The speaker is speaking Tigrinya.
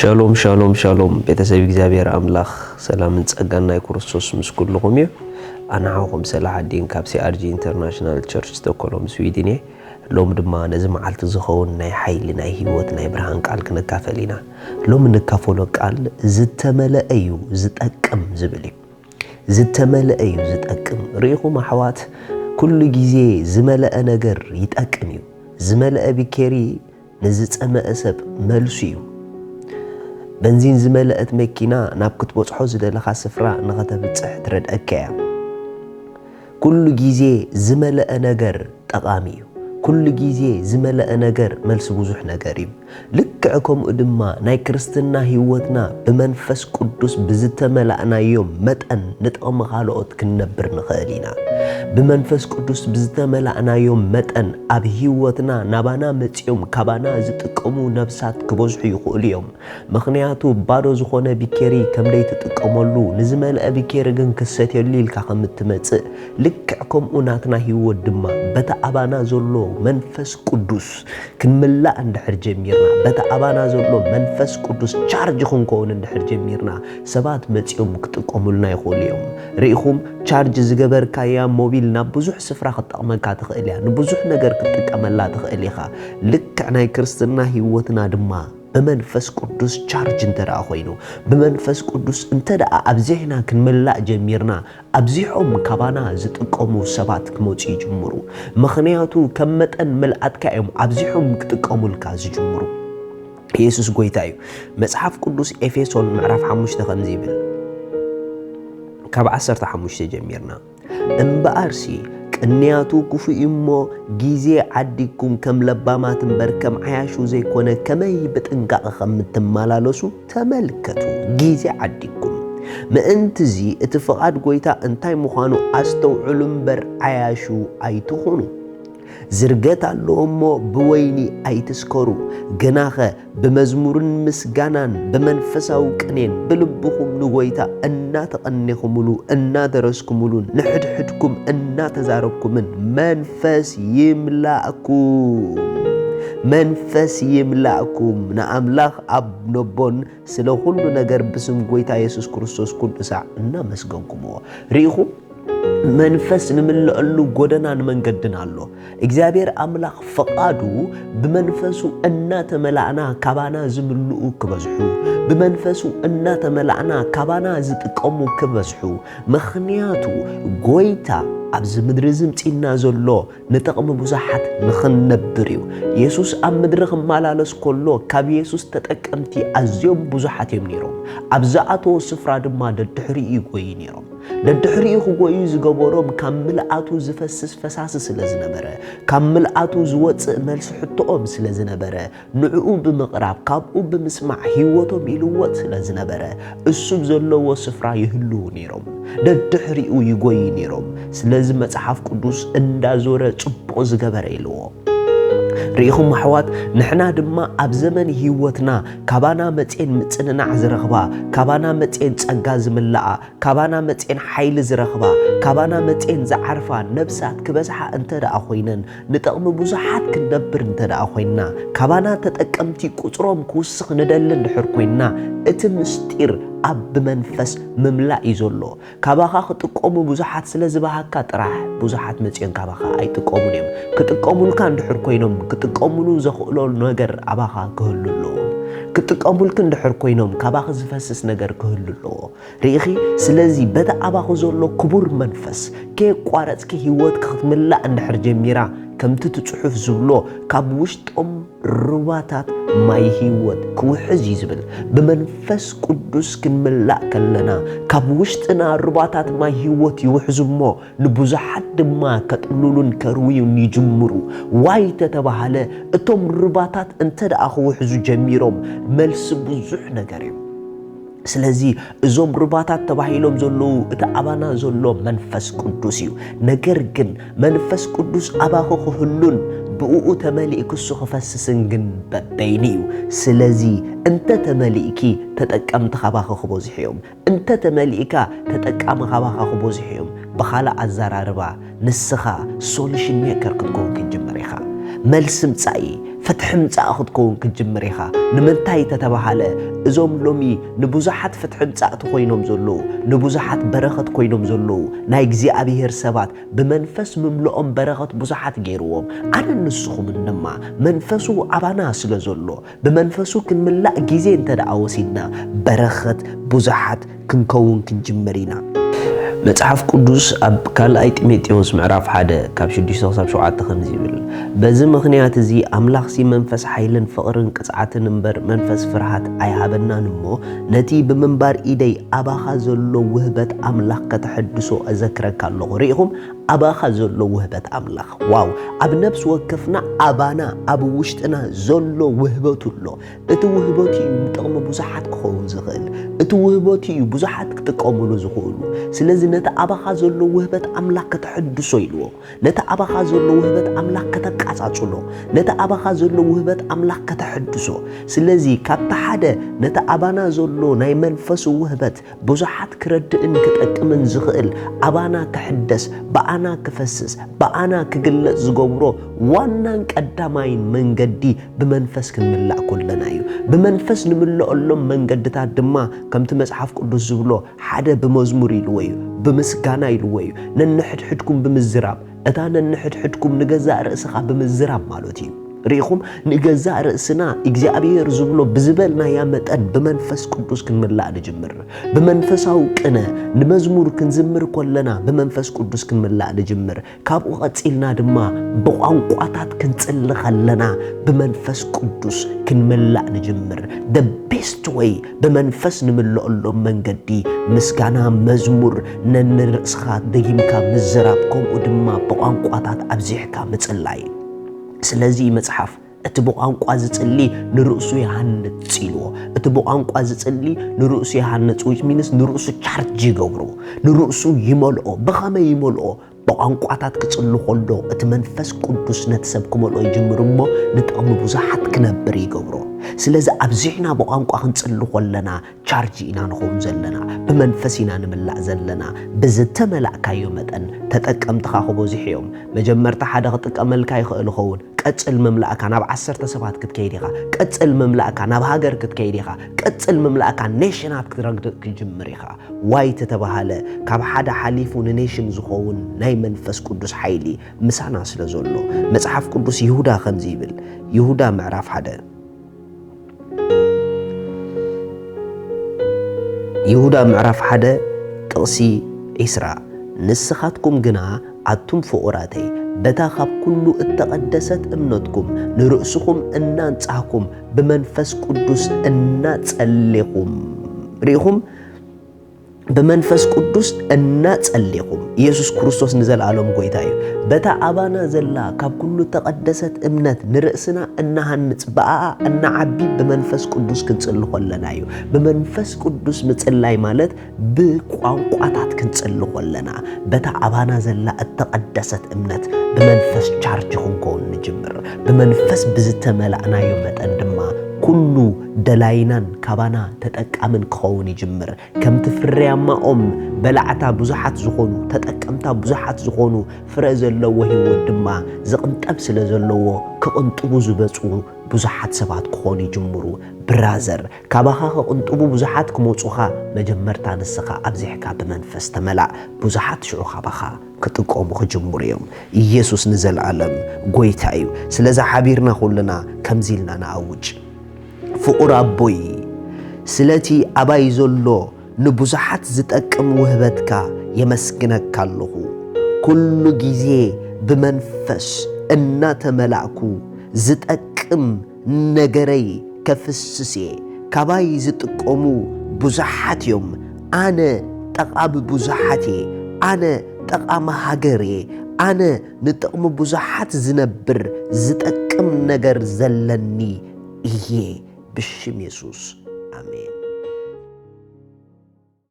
ሻሎም ሻሎም ሻሎም፣ ቤተሰብ እግዚኣብሔር ኣምላኽ ሰላምን ጸጋን ናይ ክርስቶስ ምስ ኩልኹም እዩ። ኣነ ሓውኹም ሰላሓዲን ካብ ሲኣርጂ ኢንተርናሽናል ቸርች ስቶኮሎም ስዊድን እየ። ሎም ድማ ነዚ መዓልቲ ዝኸውን ናይ ሓይሊ፣ ናይ ህይወት፣ ናይ ብርሃን ቃል ክንካፈል ኢና። ሎም እንካፈሎ ቃል ዝተመለአ እዩ ዝጠቅም ዝብል እዩ። ዝተመለአ እዩ ዝጠቅም። ርኢኹም ኣሕዋት፣ ኩሉ ግዜ ዝመለአ ነገር ይጠቅም እዩ። ዝመለአ ቢኬሪ ንዝጸመአ ሰብ መልሱ እዩ። በንዚን ዝመለአት መኪና ናብ ክትበጽሖ ዝደለኻ ስፍራ ንኸተብጽሕ ትረድኣካ እያ። ኩሉ ግዜ ዝመለአ ነገር ጠቓሚ እዩ። ኩሉ ግዜ ዝመለአ ነገር መልሲ ብዙሕ ነገር እዩ። ልክዕ ከምኡ ድማ ናይ ክርስትና ህይወትና ብመንፈስ ቅዱስ ብዝተመላእናዮ መጠን ንጥቕሚ ካልኦት ክንነብር ንኽእል ኢና። ብመንፈስ ቅዱስ ብዝተመላእናዮ መጠን ኣብ ህይወትና ናባና መጺኦም ካባና ዝጥቀሙ ነብሳት ክበዝሑ ይኽእሉ እዮም። ምኽንያቱ ባዶ ዝኾነ ቢኬሪ ከም ደይትጥቀመሉ፣ ንዝመልአ ቢኬሪ ግን ክሰትየሉ ኢልካ ከም እትመጽእ፣ ልክዕ ከምኡ ናትና ህይወት ድማ በቲ ኣባና ዘሎ መንፈስ ቅዱስ ክንምላእ እንድሕር ጀሚርና፣ በቲ ኣባና ዘሎ መንፈስ ቅዱስ ቻርጅ ክንከውን እንድሕር ጀሚርና፣ ሰባት መጺኦም ክጥቀሙልና ይኽእሉ እዮም። ርኢኹም፣ ቻርጅ ዝገበርካያ ሞቢል ናብ ብዙሕ ስፍራ ክትጠቕመካ ትኽእል እያ፣ ንብዙሕ ነገር ክትጥቀመላ ትኽእል ኢኻ። ልክዕ ናይ ክርስትና ህይወትና ድማ ብመንፈስ ቅዱስ ቻርጅ እንተ ደኣ ኮይኑ፣ ብመንፈስ ቅዱስ እንተ ደኣ ኣብዚሕና ክንምላእ ጀሚርና፣ ኣብዚሖም ካባና ዝጥቀሙ ሰባት ክመጹ ይጅምሩ። ምኽንያቱ ከም መጠን ምልኣትካ እዮም ኣብዚሖም ክጥቀሙልካ ዝጅምሩ። የሱስ ጎይታ እዩ። መጽሓፍ ቅዱስ ኤፌሶን ምዕራፍ ሓሙሽተ ከምዚ ይብል፣ ካብ ዓሰርተ ሓሙሽተ ጀሚርና። እምበኣርሲ ቅንያቱ ክፉእ እዩ እሞ፣ ግዜ ዓዲግኩም ከም ለባማት እምበር ከም ዓያሹ ዘይኮነ፣ ከመይ ብጥንቃቐ ከም እትመላለሱ ተመልከቱ። ግዜ ዓዲግኩም። ምእንትዚ እቲ ፍቓድ ጐይታ እንታይ ምዃኑ ኣስተውዕሉ እምበር፣ ዓያሹ ኣይትኹኑ። ዝርገት ኣለዎ እሞ፣ ብወይኒ ኣይትስከሩ። ግናኸ ብመዝሙርን ምስጋናን ብመንፈሳዊ ቅኔን ብልብኹም ንጐይታ እናተቐኔኹምሉ፣ እናደረስኩምሉን ንሕድሕድኩም እናተዛረብኩምን መንፈስ ይምላእኩም። መንፈስ ይምላእኩም። ንኣምላኽ ኣብ ነቦን ስለ ኩሉ ነገር ብስም ጐይታ የሱስ ክርስቶስ ኩሉ ሳዕ እናመስገንኩምዎ። ርኢኹም? መንፈስ ንምልአሉ ጎደናን መንገድን ኣሎ። እግዚኣብሔር ኣምላኽ ፍቓዱ ብመንፈሱ እናተመላእና ካባና ዝምልኡ ክበዝሑ፣ ብመንፈሱ እናተመላእና ካባና ዝጥቀሙ ክበዝሑ። ምኽንያቱ ጐይታ ኣብዚ ምድሪ ዝምጺና ዘሎ ንጥቕሚ ብዙሓት ንኽንነብር እዩ። የሱስ ኣብ ምድሪ ክመላለስ ከሎ ካብ የሱስ ተጠቀምቲ ኣዝዮም ብዙሓት እዮም ነይሮም። ኣብ ዝኣተዎ ስፍራ ድማ ደድሕሪኡ ይጎዩ ነይሮም። ደድሕሪኡ ክጎዩ ዝገበሮም ካብ ምልኣቱ ዝፈስስ ፈሳሲ ስለ ዝነበረ፣ ካብ ምልኣቱ ዝወጽእ መልሲ ሕቶኦም ስለ ዝነበረ፣ ንዕኡ ብምቕራብ ካብኡ ብምስማዕ ህይወቶም ይልወጥ ስለ ዝነበረ፣ እሱ ብዘለዎ ስፍራ ይህልዉ ነይሮም። ደድሕሪኡ ይጎዩ ነይሮም። ስለዚ መጽሓፍ ቅዱስ እንዳዞረ ጽቡቕ ዝገበረ ኢልዎ። ርኢኹም ኣሕዋት፣ ንሕና ድማ ኣብ ዘመን ህይወትና ካባና መጽኤን ምጽንናዕ ዝረኽባ፣ ካባና መጽኤን ጸጋ ዝምልኣ፣ ካባና መጽኤን ሓይሊ ዝረኽባ፣ ካባና መጽኤን ዝዓርፋ ነብሳት ክበዝሓ እንተ ደኣ ኮይነን፣ ንጥቕሚ ብዙሓት ክንነብር እንተ ደኣ ኮይንና፣ ካባና ተጠቀምቲ ቁጽሮም ክውስኽ ንደሊ እንድሕር ኮይንና፣ እቲ ምስጢር ኣብ ብመንፈስ ምምላእ እዩ ዘሎ። ካባኻ ክጥቀሙ ብዙሓት ስለ ዝበሃካ ጥራሕ ብዙሓት መጽዮም ካባኻ ኣይጥቀሙን እዮም። ክጥቀሙልካ እንድሕር ኮይኖም፣ ክጥቀሙሉ ዘኽእሎ ነገር ኣባኻ ክህሉ ኣለዎ። ክጥቀሙልኪ እንድሕር ኮይኖም፣ ካባኺ ዝፈስስ ነገር ክህሉ ኣለዎ። ርኢኺ? ስለዚ በቲ ኣባኺ ዘሎ ክቡር መንፈስ ከየቋረጽኪ ህይወትኪ ክትምላእ እንድሕር ጀሚራ፣ ከምቲ እቲ ጽሑፍ ዝብሎ፣ ካብ ውሽጦም ሩባታት ማይ ህይወት ክውሕዝ እዩ ዝብል። ብመንፈስ ቅዱስ ክንምላእ ከለና፣ ካብ ውሽጥና ሩባታት ማይ ህይወት ይውሕዙ እሞ፣ ንብዙሓት ድማ ከጥልሉን ከርውዩን ይጅምሩ። ዋይ ተተባሃለ፣ እቶም ሩባታት እንተ ደኣ ክውሕዙ ጀሚሮም፣ መልሲ ብዙሕ ነገር እዩ። ስለዚ እዞም ሩባታት ተባሂሎም ዘለዉ፣ እቲ ኣባና ዘሎ መንፈስ ቅዱስ እዩ። ነገር ግን መንፈስ ቅዱስ ኣባኺ ክህሉን ብእኡ ተመሊእኪ እሱ ክፈስስን ግን በበይኑ እዩ። ስለዚ እንተ ተመሊእኪ፣ ተጠቀምቲ ካባኺ ክበዝሑ እዮም። እንተ ተመሊእካ፣ ተጠቃሚ ካባኻ ክበዝሑ እዮም። ብኻልእ ኣዘራርባ፣ ንስኻ ሶሉሽን ሜከር ክትከውን ክትጅምር ኢኻ። መልሲ ምጻኢ፣ ፍትሒ ምጻእ ክትከውን ክትጅምር ኢኻ። ንምንታይ ተተባሃለ፣ እዞም ሎሚ ንብዙሓት ፍትሒ ምጻእቲ ኮይኖም ዘለዉ፣ ንብዙሓት በረኸት ኮይኖም ዘለዉ ናይ እግዚኣብሔር ሰባት ብመንፈስ ምምልኦም በረኸት ብዙሓት ገይርዎም። ኣነን ንስኹምን ድማ መንፈሱ ኣባና ስለ ዘሎ፣ ብመንፈሱ ክንምላእ ግዜ እንተ ደኣ ወሲድና፣ በረኸት ብዙሓት ክንከውን ክንጅምር ኢና። መጽሓፍ ቅዱስ ኣብ ካልኣይ ጢሞቴዎስ ምዕራፍ ሓደ ካብ ሽዱሽተ ክሳብ ሸውዓተ ከምዚ ይብል፣ "በዚ ምኽንያት እዚ ኣምላኽሲ መንፈስ ሓይልን ፍቕርን ቅጽዓትን እምበር መንፈስ ፍርሃት ኣይሃበናን እሞ፣ ነቲ ብምንባር ኢደይ ኣባኻ ዘሎ ውህበት ኣምላኽ ከተሐድሶ እዘክረካ ኣለኹ።" ርኢኹም? ኣባኻ ዘሎ ውህበት ኣምላኽ። ዋው! ኣብ ነፍሲ ወከፍና ኣባና፣ ኣብ ውሽጥና ዘሎ ውህበቱ ኣሎ። እቲ ውህበቱ እዩ ንጥቕሚ ብዙሓት ክኸውን ዝኽእል። እቲ ውህበቱ እዩ ብዙሓት ክጥቀሙሉ ዝኽእሉ። ስለዚ ነቲ ኣባኻ ዘሎ ውህበት ኣምላኽ ከተሐድሶ ኢልዎ። ነቲ ኣባኻ ዘሎ ውህበት ኣምላኽ ከተቃጻጽሎ። ነቲ ኣባኻ ዘሎ ውህበት ኣምላኽ ከተሐድሶ። ስለዚ ካብቲ ሓደ ነቲ ኣባና ዘሎ ናይ መንፈሱ ውህበት ብዙሓት ክረድእን ክጠቅምን ዝኽእል ኣባና ክሕደስ፣ ብኣና ክፈስስ፣ ብኣና ክግለጽ ዝገብሮ ዋናን ቀዳማይን መንገዲ ብመንፈስ ክንምላእ ከለና እዩ። ብመንፈስ ንምለኣሎም መንገድታት ድማ ከምቲ መጽሓፍ ቅዱስ ዝብሎ ሓደ ብመዝሙር ኢልዎ እዩ፣ ብምስጋና ኢልዎ እዩ፣ ነንሕድሕድኩም ብምዝራብ። እታ ነንሕድሕድኩም ንገዛእ ርእስኻ ብምዝራብ ማለት እዩ። ርኢኹም? ንገዛእ ርእስና እግዚኣብሔር ዝብሎ ብዝበልናያ መጠን ብመንፈስ ቅዱስ ክንምላእ ንጅምር። ብመንፈሳዊ ቅነ ንመዝሙር ክንዝምር ከለና ብመንፈስ ቅዱስ ክንምላእ ንጅምር። ካብኡ ቀጺልና ድማ ብቋንቋታት ክንጽሊ ከለና ብመንፈስ ቅዱስ ክንምላእ ንጅምር። The best way ብመንፈስ ንምልአሎም መንገዲ ምስጋና፣ መዝሙር፣ ነንርእስኻ ደጊምካ ምዝራብ፣ ከምኡ ድማ ብቋንቋታት ኣብዚሕካ ምጽላይ። ስለዚ መጽሓፍ፣ "እቲ ብቋንቋ ዝጽሊ ንርእሱ ይሃንጽ" ኢልዎ። እቲ ብቋንቋ ዝጽሊ ንርእሱ ይሃንጽ፣ which means ንርእሱ ቻርጅ ይገብሮ፣ ንርእሱ ይመልኦ። ብኸመይ ይመልኦ? ብቋንቋታት ክጽሊ ከሎ እቲ መንፈስ ቅዱስ ነቲ ሰብ ክመልኦ ይጅምር እሞ ንጥቕሚ ብዙሓት ክነብር ይገብሮ። ስለዚ ኣብዚሕና ብቋንቋ ክንጽሊ ከለና ቻርጅ ኢና ንኸውን ዘለና፣ ብመንፈስ ኢና ንምላእ ዘለና። ብዝተመላእካዮ መጠን ተጠቀምትኻ ክበዝሑ እዮም። መጀመርታ ሓደ ክጥቀመልካ ይኽእል ይኸውን። ቀጽል ምምላእካ ናብ ዓሰርተ ሰባት ክትከይድ ኢኻ። ቀጽል ምምላእካ ናብ ሃገር ክትከይድ ኢኻ። ቀጽል ምምላእካ ኔሽናት ክትረግጥ ክትጅምር ኢኻ። ዋይ ተተባሃለ፣ ካብ ሓደ ሓሊፉ ንኔሽን ዝኸውን ናይ መንፈስ ቅዱስ ሓይሊ ምሳና ስለ ዘሎ። መጽሓፍ ቅዱስ ይሁዳ ከምዚ ይብል፣ ይሁዳ ምዕራፍ ሓደ፣ ይሁዳ ምዕራፍ ሓደ ጥቕሲ ዒስራ፣ "ንስኻትኩም ግና ኣቱም ፍቑራተይ፣ በታ ካብ ኩሉ እተቐደሰት እምነትኩም ንርእስኹም እናንጻህኩም ብመንፈስ ቅዱስ እናጸሌኹም"። ርኢኹም? ብመንፈስ ቅዱስ እናጸሌኹም። ኢየሱስ ክርስቶስ ንዘለኣለም ጎይታ እዩ። በታ ኣባና ዘላ ካብ ኩሉ እተቐደሰት እምነት ንርእስና እናሃንጽ፣ ብኣኣ እናዓቢ ብመንፈስ ቅዱስ ክንጽሊ ከለና እዩ። ብመንፈስ ቅዱስ ምጽላይ ማለት ብቋንቋታት ክንጽሊ ከለና፣ በታ ኣባና ዘላ እተቐደሰት እምነት ብመንፈስ ቻርጅ ክንከውን ንጅምር። ብመንፈስ ብዝተመላእናዮ መጠን ድማ ኩሉ ደላይናን ካባና ተጠቃምን ክኸውን ይጅምር። ከምቲ ፍርያማ ኦም በላዕታ ብዙሓት ዝኾኑ፣ ተጠቀምታ ብዙሓት ዝኾኑ፣ ፍረ ዘለዎ ህይወት ድማ ዝቕንጠብ ስለ ዘለዎ፣ ክቕንጥቡ ዝበጽኡ ብዙሓት ሰባት ክኾኑ ይጅምሩ። ብራዘር፣ ካባኻ ክቕንጥቡ ብዙሓት ክመጹኻ፣ መጀመርታ ንስኻ ኣብዚሕካ ብመንፈስ ተመላእ። ብዙሓት ሽዑ ካባኻ ክጥቀሙ ክጅምሩ እዮም። ኢየሱስ ንዘለኣለም ጎይታ እዩ። ስለዚ ሓቢርና ኩልና ከምዚ ኢልና ንኣውጅ። ፍቑር ኣቦይ፣ ስለቲ ኣባይ ዘሎ ንብዙሓት ዝጠቅም ውህበትካ የመስግነካ ኣለኹ። ኩሉ ግዜ ብመንፈስ እናተመላእኩ ዝጠቅም ነገረይ ከፍስስ እየ። ካባይ ዝጥቀሙ ብዙሓት እዮም። ኣነ ጠቓሚ ብዙሓት እየ። ኣነ ጠቓሚ ሃገር እየ። ኣነ ንጥቕሚ ብዙሓት ዝነብር ዝጠቅም ነገር ዘለኒ እየ። ብሽም የሱስ፣ ኣሜን።